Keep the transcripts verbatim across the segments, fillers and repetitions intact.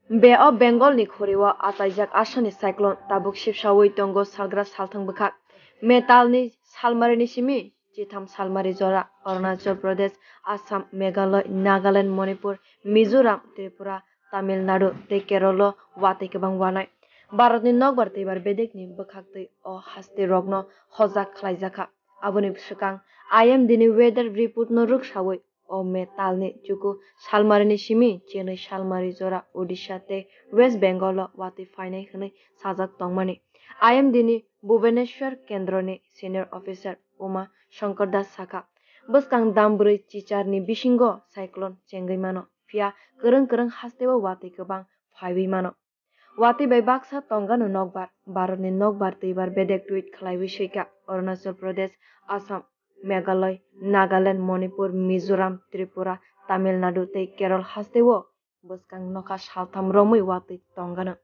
Bay of Bengal ni khori o achaijak asani cyclone tabuk sipsawi tongo salgra salthang bwkhak. May talni salmari ni simi chitham salmari jora Arunachal Pradesh, Assam, Meghalaya, Nagaland, Manipur, Mizoram, Tripura, Tamil Nadu tei Kerala o watwi kwbang wanai. Bharatni nokbar twibar bedekni bwkhaktwi o haste rokno hojak khlaijakha. Aboni swkang I M D ni weather report no rwksawi o May talni chuku salmarini simi chinwi salmari jora Odisha tei West Bengal o watwi phainai hwnwi sajak tongmani. I M D ni Bhubaneswar kendroni senior officer Uma Shankar Das sakha, bwskang dambrwi chichar ni bisingo cyclone chengwi mano, phiya kwrwng kwrwng hasteo watwi kwbang phaiwi mano. Watwi bai baksa tongano nokbar, Bharatni nokbar twibar bedek tweet khlaiwi swikha, Arunachal Pradesh, Assam, Meghalaya, Nagaland, Manipur, Mizoram, Tripura, Tamil Nadu tei Kerala hasteo bwskang nokha saltham romwi watwi tongano.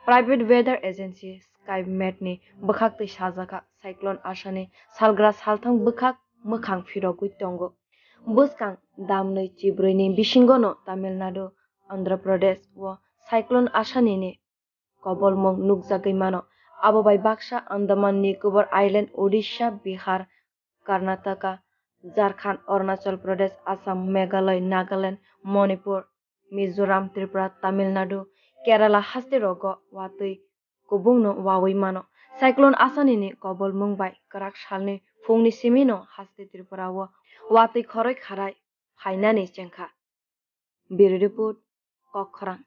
Private weather agency Skymet ni bwkhaktwi sajakha, cyclone asani salgra salthang bwkhak mwkhang phirogwi tongo. Bwskang damnwi chibrwini bisingono Tamil Nadu, Andhra Pradesh o cyclone asani ni kobolmung nukjagwi mano. Abo bai baksa Andaman Nicobar Island, Odisha, Bihar, Karnataka, Jharkhand, Arunachal Pradesh, Assam, Meghalaya, Nagaland, Manipur, Mizoram, Tripura, Tamil Nadu, Kerala haste rogo watwi kubungno wawi mano. Cyclone asani ni kobolmung bai kwrak salni phungni simi no haste Tripura o watwi khoroi kharai phainani chengkha. Bureau Report, Kokkhorang.